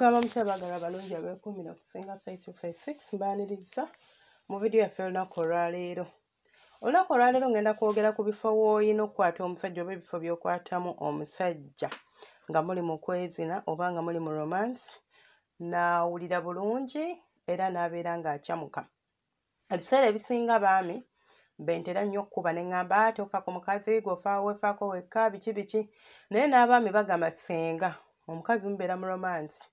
Mugamba mutya abaagala abalungi abeekuumira ku Ssenga Faith 256? Mbaaniriza mu vidiyo yaffe olunaku olwaleero. Olunaku olwaleero ngenda kwogera ku bifo w'olina okukwata omusajja oba ebifo by'okwatamu omusajja nga muli mu kwezina oba nga muli mu romance, n'awulira bulungi era n'abeera ng'akyamuka. Ebiseera ebisinga baami bentera nnyo okkuba ne ŋŋamba, "Tofa ku mukazi, gw'ofa weefaako wekka," biki biki. Naye n'abaami bagamba, "Ssenga, omukazi mubeera mu romance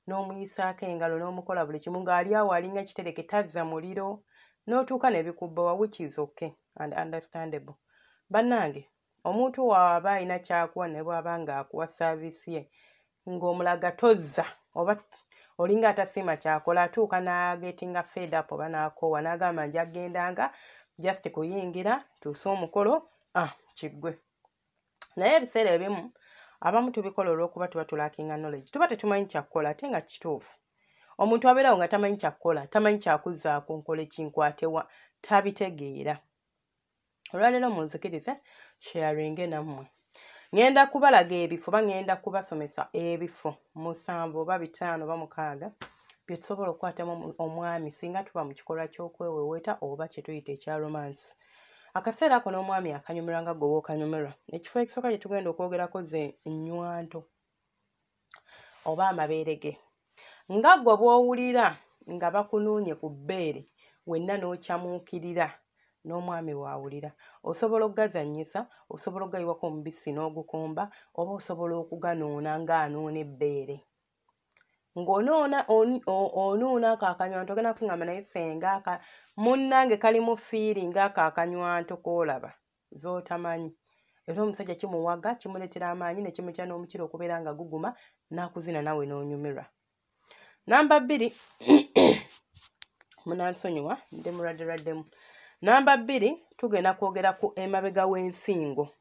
n'omuyisaako engalo n'omukola buli kimu, ng'ali awo alinga kitereke, tazza muliro, n'otuuka ne bikubbawa," which is okay and understandable. Bannange, omuntu waaba alina ky'akuwa, ne bw'aba ng'akuwa service ye ng'omulaga tozza oba olinga atasiima ky'akola, atuuka n'agetinga fed up oba n'akoowa n'agamba, "Njagendanga just kuyingira tuuse omukolo, ah, kiggwe." Naye ebiseera ebimu abamu tubikola olw'okuba tuba tulackinga knowledge, tuba tetumanyi kyakkola. Ate nga kituufu, omuntu abeerawo nga tamanyi kyakkola, tamanyi kyakuzzaako, nkole kinkwatewa, tabitegeera. Olwaleero munzikirize sharinge nammwe. Ŋŋenda kubalaga ebifo oba ŋŋenda kubasomesa ebifo 7 oba 5 oba 6 bye tusobola okukwatamu omwami singa tuba mu kikolwa ky'okweweweeta oba kye tuyita ekya romance. Akaseera ako n'omwami akanyumirwa nga ggwe bw'okanyumirwa. Ekifo ekisooka kye tugenda okwogerako ze nnywanto oba amabeere ge. Nga ggwe bw'owulira nga bakunuunye ku bbeere wenna n'okyamuukirira, n'omwami bw'awulira. Osobola okugazannyisa, osobola okugayiwako omubisi n'ogukomba, oba osobola okuganuuna ng'anuuna ebbeere. Ng'onoona onuuna ako akanywanto, ogenda kuŋŋamba, "Naye ssenga aka munnange kalimu feeling." Ako akanywanto k'olaba z'otamanyi, era omusajja kimuwaga, kimuleetera amaanyi ne kimuleetera n'omukira okubeera nga guguma n'akuzina naawe n'onyumirwa. Namba 2, munansonyiwa, ndi mulwadde lwaddemu. Namba 2, tugenda kwogera ku emabega w'ensingo.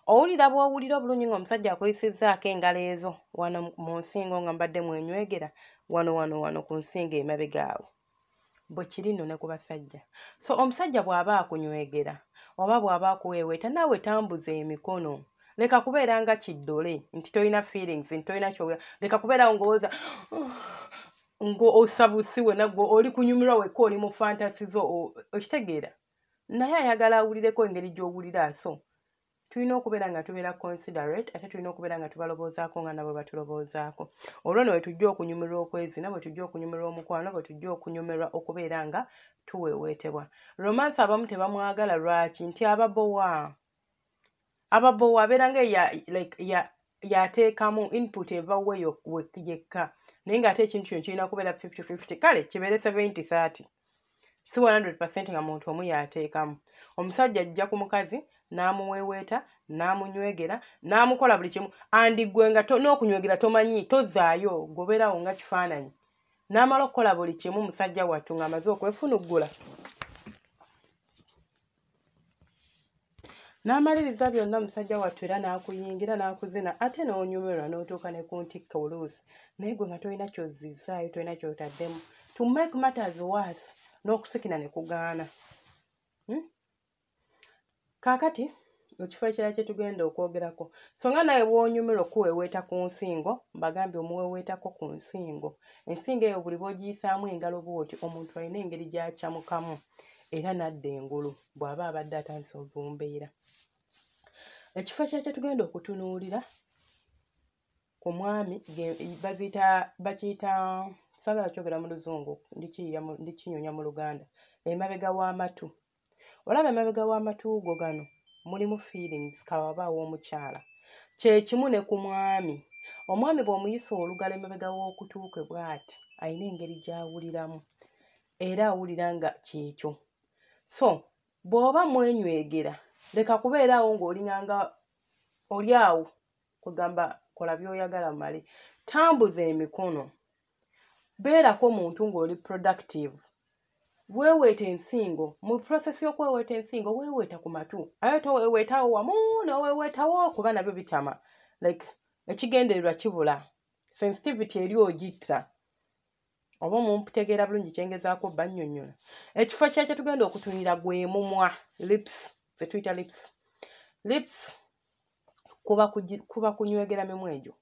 Owulira bw'owulira obulungi ng'omusajja akuyisizzaako engalo ezo wano mu nsingo, nga mbadde mwenywegera wano wano wano ku nsingo emabega awo. Bwe kiri nno ne ku basajja. So omusajja bw'aba akunywegera oba bw'aba akuweeweeta, naawe tambuza emikono. Leka kubeera nga kiddole nti tolina feelings, nti tolina kyowulira. Leka kubeerawo ng'owooza ng'osabusi wenna, gwe oli kunyumirwa wekka, oli mu fantasy zo. Okitegeera? Naye ayagala awulireko engeri gy'owulira. So tulina okubeera nga tubeera considerate, ate tulina okubeera nga tubaloboozaako nga nabo batuloboozaako. Olwo nno bwe tujja okunyumirwa okwezina, bwe tujja okunyumirwa omukwano, bwe tujja okunyumirwa okubeera nga tuweeweetebwa. Romance abamu tebamwagala. Lwaki? Nti ababowa, ababowa, abeera nga like yateekamu input eva weyo yekka, naye ng'ate ekintu kino kirina kubeera 50-50, kale kibeere 70-30, si 100% nga muntu omu yateekamu. Omusajja ajja ku mukazi n'amuweeweeta, n'amunywegera, n'amukola buli kimu, andi ggwe nga n'okunywegera tomanyi, tozaayo, gobeerawo nga kifaananyi. N'amala okukola buli kimu, musajja wattu ng'amaze okwefunuggula n'amaliriza byonna, musajja wattu, era n'akuyingira n'akuzina, ate n'onyumirwa n'otuuka ne ku ntikko oluusi, naye gwe nga tolina ky'ozzizaayo, tolina ky'otaddemu. To make matters worse, n'okusikina ne kugaana. Kaakati ekifo ekirala kye tugenda okwogerako, so nga nawe bw'onyumirwa okuweeweeta ku nsingo, mbagambye omuweeweetako ku nsingo. Ensingo eyo buli bw'ogiyisaamu engalo bw'oti, omuntu alina engeri gy'akyamukamu era n'adda engulu bw'aba abadde atandise ovumbeera. Ekifo ekirala kye tugenda okutunuulira ku mwami baziyita, bakiyita, saagala kyogera mu Luzungu, ndikinyonya mu Luganda, emabega w'amatu. Olaba emabega w'amatu go gano mulimu feelings kawaba aw'omukyala. Kyekimu ne ku mwami. Omwami bw'omuyisa olugalo emabega w'okutu kwe bw'ati, alina engeri gy'awuliramu era awulira nga kyekyo. So bw'oba mwenywegera, leka kubeera awo ng'olinganga oli awo kugamba, "Kola by'oyagala male." Tambuza emikono, beerako muntu ng'oli productive, weeweeta ensingo. Mu process y'okweweeta ensingo, weeweeta ku matu, aye toweeweetawo wamu n'oweeweetawo, kuba nabyo bitama, like ekigendererwa kibula, sensitivity eri ogitta. Oba mumputegeera bulungi kyengezaako bannyonnyola? Ekifo kyakye tugenda okutunira gwe mumwa, lips, ze tuyita lips. Lips kuba kunywegera mimwa egyo.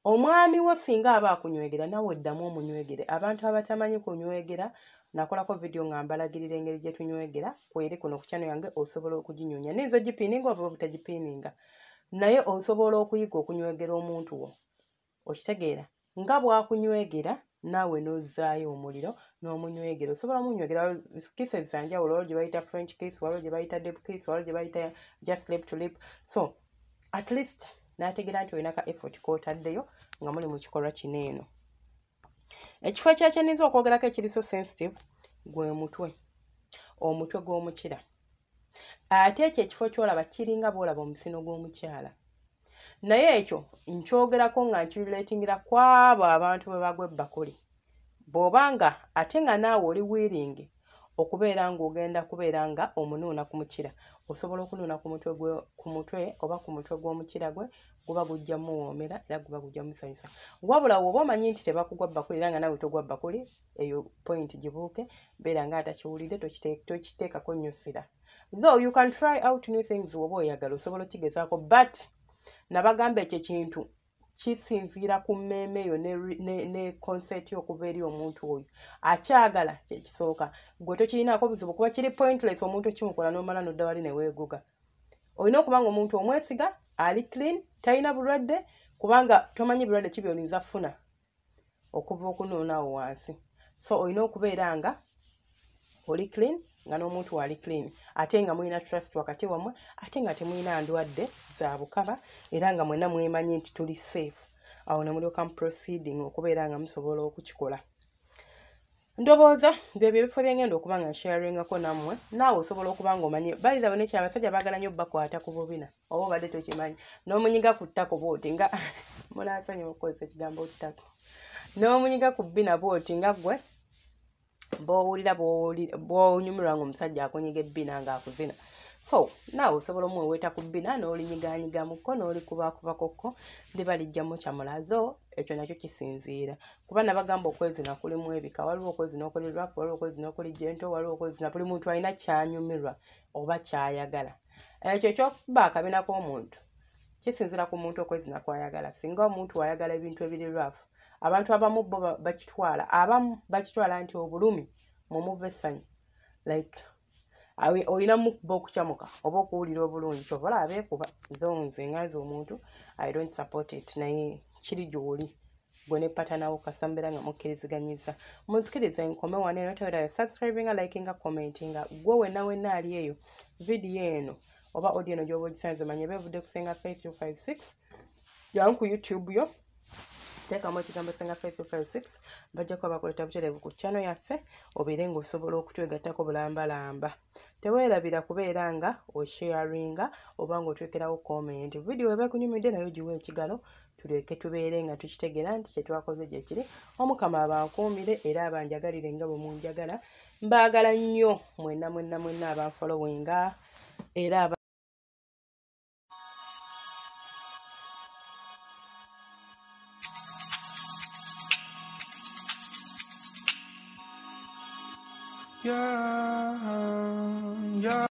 Omwami wo singa aba akunywegera, nawe ddamu omunywegere. Abantu abatamanyi kunywegera, nakolako vidiyo nga mbalagirira engeri gye tunywegera, kweri kuno ku channel yange osobola okuginyonya. Niyinza ogipiininga oba obutagipiininga, naye osobola okuyiga okunywegera omuntu wo. Okitegeera? Nga bw'akunywegera naawe n'ozzaayo omuliro n'omunywegera. Osobola omunywegera kisses za njawulo, waliwo gye bayita French kiss, waliwo gye bayita deep kiss, waliwo gye bayita just lip to lip. So at least n'ategeera nti olina ka effort k'otaddeyo nga muli mu kikolwa kino eno. Ekifo ekyakyeniza okwogerako ekiri so sensitive gwe mutwe, omutwe gw'omukira. Ate ekyo ekifo ky'olaba kiringa bw'olaba omusino gw'omukyala. Naye ekyo nkyogerako nga nkirelatingira ku abo abantu bwe bagwa ebbakuli. Bw'obanga ate nga naawe oli willing okubeera ng'ogenda kubeera nga omunuuna ku mukira, osobola okunuuna ku mutwe oba ku mutwe gw'omukira gwe, guba gujja muwoomera era guba gujja musanyusa. Wabula bw'oba omanyi nti tebakugwa bbakuli era nga naawe togwa bbakuli, eyo point gibuuke, beera nga atakiwulidde, tokiteekako nnyo ssira. Though you can try out new things bw'oba oyagala, osobola okigezaako, but nabagamba ekyo ekintu kisinziira ku mmeeme eyo ne consent okuva eri omuntu oyo akyagala. Kyekisooka, gwe tokirinaako buzibu kuba kiri pointless omuntu okimukola n'omala n'odda wali ne weeguga. Olina okuba nga omuntu omwesiga, ali clean, talina bulwadde, kubanga tomanyi bulwadde ki by'oyinza kufuna okuva okunuuna awo wansi. So olina okubeera nga oli clean, nga n'omuntu ali clean, ate nga mulina trust wakati wammwe, ate nga temulina ndwadde za bukaba, era nga mwenna mwemanyi nti tuli safe. Awo ne mulyoka mu proceeding okubeera nga musobola okukikola. Ndowooza byebyo ebifo bye ngenda okuba nga nsharingako nammwe. Naawe osobola okuba nga omanyi. By the way, nekyo abasajja baagala nnyo bakwata ku bubina, oba obadde tokimanyi, n'omunyiga ku ttako bw'oti nga munansonyiwa okukozesa ekigambo ttako, n'omunyiga ku bbina bw'oti nga ggwe bw'owulira bw'onyumirwa ng'omusajja akunyiga ebbina ng'akuzina. So naawe osobola omuweweeta ku bbina n'olinyigaanyigamukko n'olikubaakubakokko, liba lijjamu kyamulazo. Ekyo nakyo kisinziira kuba nabagamba okwezina kulimu ebika. Waliwo okwezina okuli rough, waliwo okwezina okuli gentle, waliwo okwezina, buli muntu alina kyanyumirwa oba kyayagala. Ekyo ekyokuba akabina k'omuntu kisinziira ku muntu okwezina kw'ayagala. Singa omuntu ayagala ebintu ebiri rough, abantu abamu bo bakitwala, abamu bakitwala nti obulumi mumuva essanyu, like olina mukuba okukyamuka oba okuwulira obulungi, kyova olaba beekuba. Though nze nga nze omuntu I don't support it, naye kiri gy'oli gwe ne partner wo, kasita mubeera nga mukkiriziganyiza. Munzikirize nkome wano eno. Tewera subscribinga, likinga, commentinga. Gwe wenna wenna ali eyo, vidiyo eno oba audio eno gy'oba ogisanze, manye beevudde ku Senga Faith 256. Jangu ku YouTube yo, teekamu ekigambo Senga Faith 256, bajja kuba bakuleeta butereevu ku channel yaffe, obeere ng'osobola okutwegattako bulambalamba. Teweerabira kubeera nga osharinga oba ng'otuleekerawo comment. Vidiyo eba ekunyumidde nayo giwe ekigalo, tuleke tubeere nga tukitegeera nti kye twakoze gye kiri. Omukama abankuumire era abanjagalire nga bwe munjagala. Mbaagala nnyo mwenna mwenna mwenna abanfollowinga era Yeah, yeah.